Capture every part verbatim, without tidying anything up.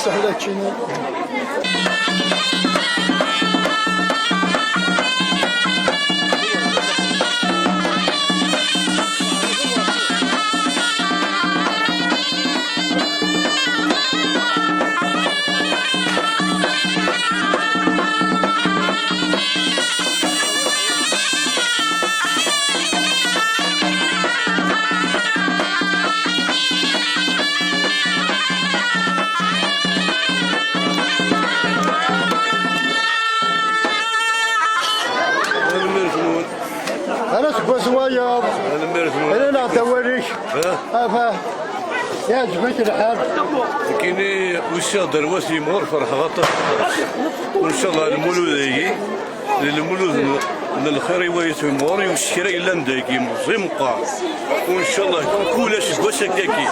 Sahla ččini. Tanemmirt-nwen. Ala seg wass wayeḍ. Tanemmirt-nwen. Ala neɣ d awal-ik. Ha? Afa. Yeɛjeb-ak lḥal. Nekkini usiɣ-d ar Wat Yimɣur, ferḥeɣ aṭas. Ncallah lmulud-agi d lmulud n, n lxir i Wat Yimɣur, i usekra yellan dagi, meẓẓi meqqar. Ncallah kul aseggas akkagi.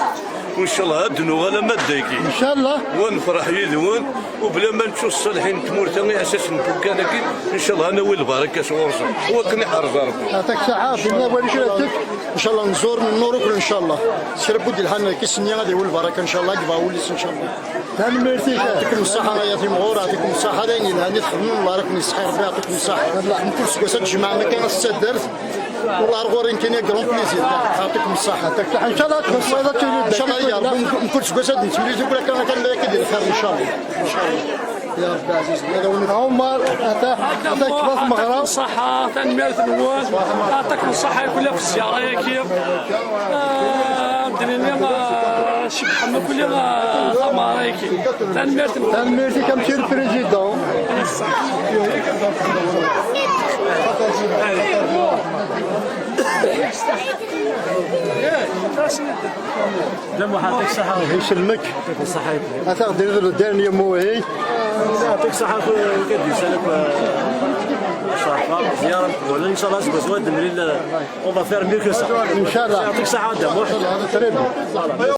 Ncallah ad d-nuɣal ama d dagi. Ncallah. Wa nefreḥ yid-wen, ubla ma nettu ṣṣalḥin n tmurt-a, iɛessasen n wemkan-agi, ncallah ad nawi lbaraka sɣur-sen. Wakken iḥrez Rebbi. Ɛṭak ṣṣaḥa, dinna wali kra zik. Ncallah nẓur, nennur ukur, ncallah. S kra n wudem yelhan, kis-nni ad yawi lbaraka, ncallah, ad yebɣa wul-is, ncallah. Tanemmirt-ik. Ɛṭikum ṣṣaḥa, ay at Yimɣur, ɛṭikum ṣṣaḥa, d ayen yelhan i txedmem, Allah ad ken-yesseḥi Rebbi, ɛṭikum ṣṣaḥa. Mkul seg wass ad tjemɛem akka s taddart. Wallah ar ɣur-i nekkini grand plaisir. Ɛṭikum ṣṣaḥa. Ncallah ad txedmeḍ ad tili. Ncallah ya Rebbi, mkul seg wass ad nettemlili kul akka, akka, akka di lxir, ncallah. Ncallah. Ya Rebbi ɛziz, ya Rebbi. Ɛumar, ata, ata kba tmeɣra. Ṣaḥa, tanemmirt-nwen. Ɛṭikum ṣṣaḥa yakk ɣef zziara-agi. Ah, ad d-nini, ah, cebḥen akk, ah, tameɣra-agi. Tanemmirt-nwen. Tanemmirt-ik a monsieur le président. D amuḥal, yɛṭik ṣṣaḥa. Iselmek. Ṣaḥa. Ata ɣ-d-rreḍ le dernier mot, eh. Yɛṭik ṣṣaḥa, kul win i d-yusan akk, eh, cerfa, ziyara mqbula. Inchallah, seg wass-a ad d-nemlil, eh, on va faire mieux que ça. Inchallah. Yɛṭik ṣṣaḥa, a Dda Muḥ. Très bien.